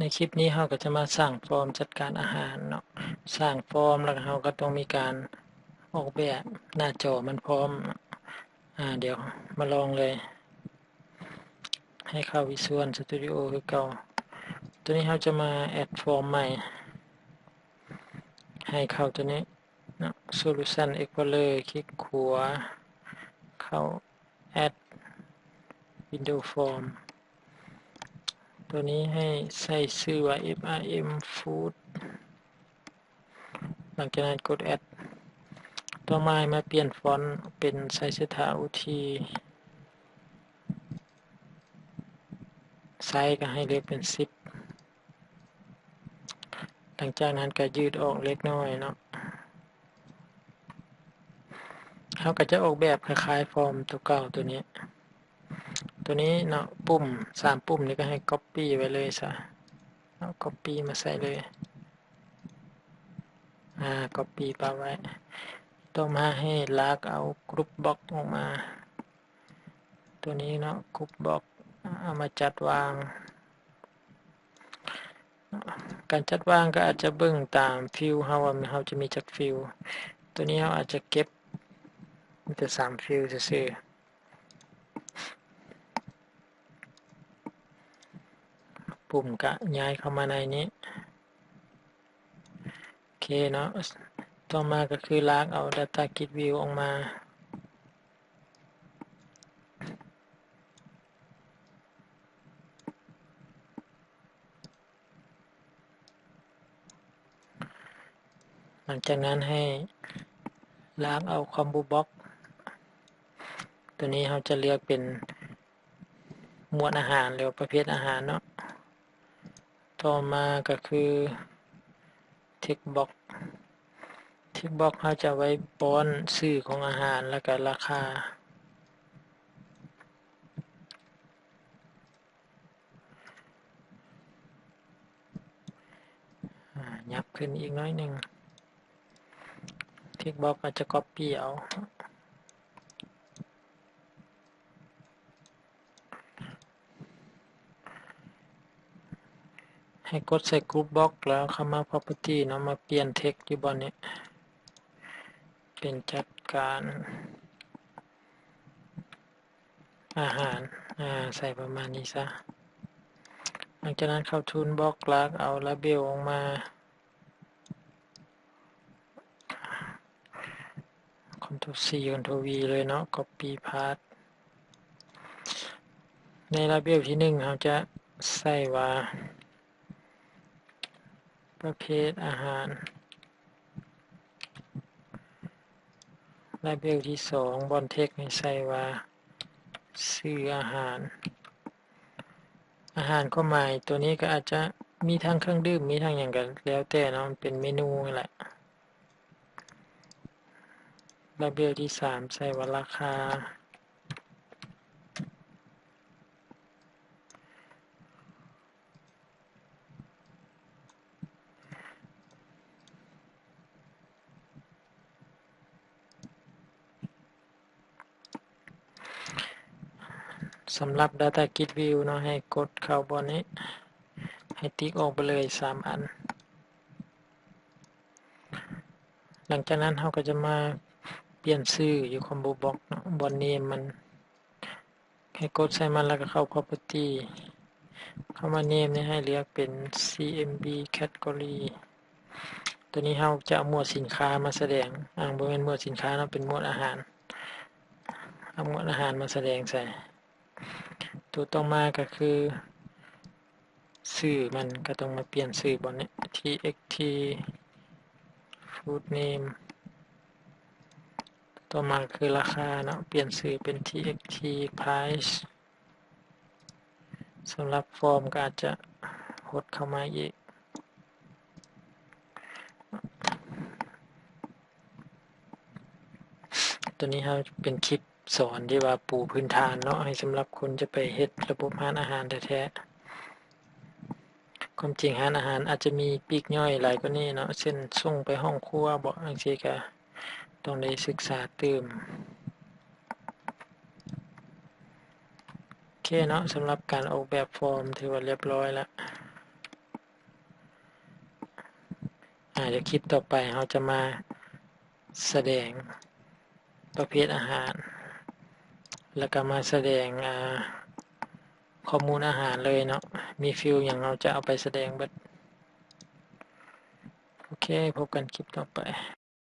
ໃນຄລິບນີ້ເຮົາກໍຈະມາສ້າງຟອມຈັດການອາຫານເນາະ, ສ້າງຟອມແລ້ວກໍເຮົາກໍຕ້ອງມີການອອກແບບໜ້າຈໍມັນພ້ອມ. ອາ ດຽວມາລອງເລີຍ, ໃຫ້ເຂົ້າ Visual Studio ຄືເກົ່າ. ໂຕນີ້ເຮົາຈະມາແອັດຟອມໃໝ່, ໃຫ້ເຂົ້າໂຕນີ້ເນາະ Solution Explorer ຄລິກຂວາ ເຂົ້າ Add Window Form. ໂຕນີ້ໃຫ້ໃສ່ຊື່ວ່າ FRM Food, ຫຼັງຈາກນັ້ນກົດ Add. ຕໍ່ມາໃຫ້ມາປ່ຽນຟອນເປັນໄຊເສດຖາອຸທີ, ໄຊກໍໃຫ້ເລືອກເປັນສິບ. ຫຼັງຈາກນັ້ນກໍຢືດອອກເລັກນ້ອຍເນາະ. ເຮົາກໍຈະອອກແບບຄ້າຍໆຟອມຕົວເກົ່າຕົວນີ້, ຕົວນີ້ເນາະ, ປຸ່ມສາມປຸ່ມນີ້ກໍໃຫ້ Copy ໄວ້ເລີຍຊະເນາະ, Copy ມາໃສ່ເລີຍ. ອາ Copy ປະໄວ້. ຕໍ່ມາໃຫ້ລາກເອົາ Group Box ອອກມາ. ຕົວນີ້ເນາະ Group Box ເອົາມາຈັດວາງ. ການຈັດວາງກໍອາດຈະເບິ່ງຕາມ Field ເຮົາວ່າເຮົາຈະມີຈັກ Field. ຕົວນີ້ເຮົາອາດຈະເກັບມີແຕ່ສາມ Field ຊື່ໆ. ປຸ່ມກະຍ້າຍເຂົ້າມາໃນນີ້. ໂອເຄເນາະ, ຕໍ່ມາກໍຄືລາກເອົາ Data Grid View ອອກມາ. ຫຼັງຈາກນັ້ນໃຫ້ລາກເອົາ Combo Box, ຕົວນີ້ເຮົາຈະເລືອກເປັນໝວດອາຫານ ຫຼືວ່າປະເພດອາຫານເນາະ. ຕໍ່ມາກໍຄື Text Box, Text Box ເຮົາຈະໄວ້ປ້ອນຊື່ຂອງອາຫານ ແລ້ວກໍລາຄາ. ອາ ຫຍັບຂຶ້ນອີກໜ້ອຍໜຶ່ງ, Text Box ອາດຈະ Copy ເອົາ. ໃຫ້ກົດໃສ່ Group Box ແລ້ວເຂົ້າມາ Property ເນາະ, ມາປ່ຽນ Text ຢູ່ບ່ອນນີ້ ເປັນຈັດການອາຫານ, ອາ ໃສ່ປະມານນີ້ຊະ. ຫຼັງຈາກນັ້ນເຂົ້າ Toolbox ລາກເອົາ Label ອອກມາ. Ctrl C Ctrl V ເລີຍເນາະ, Copy Path. ໃນລາເບວທີໜຶ່ງ ເຮົາຈະໃສ່ວ່າປະເພດອາຫານ, ລາເບວທີສອງ ບ່ອນ Text ໃຫ້ໃສ່ວ່າຊື່ອາຫານ. ອາຫານຄວາມໝາຍຕົວນີ້ກໍອາດຈະມີທັງເຄື່ອງດື່ມ ມີທັງຫຍັງກໍແລ້ວແຕ່ເນາະ, ມັນເປັນເມນູນັ້ນແຫຼະ. ລາເບວທີສາມ ໃສ່ວ່າລາຄາ. ສຳລັບ Data Grid View ເນາະ, ໃຫ້ກົດເຂົ້າບ່ອນນີ້, ໃຫ້ຕິກອອກໄປເລີຍສາມອັນ. ຫຼັງຈາກນັ້ນເຮົາກໍຈະມາປ່ຽນຊື່ຢູ່ Combo Box ເນາະ, ບ່ອນ Name ມັນ. ໃຫ້ກົດໃສ່ມັນ ແລ້ວກໍເຂົ້າ Property, ເຂົ້າມາ Name ນີ້ ໃຫ້ເລືອກເປັນ CMB Category. ຕົວນີ້ເຮົາຈະເອົາໝວດສິນຄ້າມາສະແດງ, ອາ ບໍ່ແມ່ນໝວດສິນຄ້າເນາະ, ເປັນໝວດອາຫານ. ເອົາໝວດອາຫານມາສະແດງໃສ່. ຕົວຕໍ່ມາກໍຄື ຊື່ມັນກໍຕ້ອງມາປ່ຽນຊື່ບ່ອນນີ້ TXT Food Name. ຕໍ່ມາຄືລາຄາເນາະ, ປ່ຽນຊື່ເປັນ TXT Price. ສຳລັບຟອມກໍອາດຈະຫົດເຂົ້າມາອີກ. ຕົວນີ້ເຮົາເປັນຄລິບສອນທີ່ວ່າປູພື້ນຖານເນາະ ໃຫ້ສຳລັບຄົນຈະໄປເຮັດລະບົບຮ້ານອາຫານແທ້ໆ. ຄວາມຈິງຮ້ານອາຫານອາດຈະມີປີກຍ່ອຍຫຼາຍກວ່ານີ້ເນາະ, ເຊັ່ນ ສົ່ງໄປຫ້ອງຄົວເບາະ ຈັ່ງຊີ້ກະຕ້ອງໄດ້ສຶກສາຕື່ມ. ໂອເຄເນາະ, ສຳລັບການອອກແບບຟອມຖືວ່າລຽບຮ້ອຍລະ. ອາ ດຽວຄລິບຕໍ່ໄປເຮົາຈະມາສະແດງປະເພດອາຫານ ແລ້ວກໍມາສະແດງ ອາ ຂໍ້ມູນອາຫານເລີຍເນາະ ມີຟິວຫຍັງເຮົາຈະເອົາໄປສະແດງເບິດ. ໂອເຄ ພົບກັນຄລິບຕໍ່ໄປ.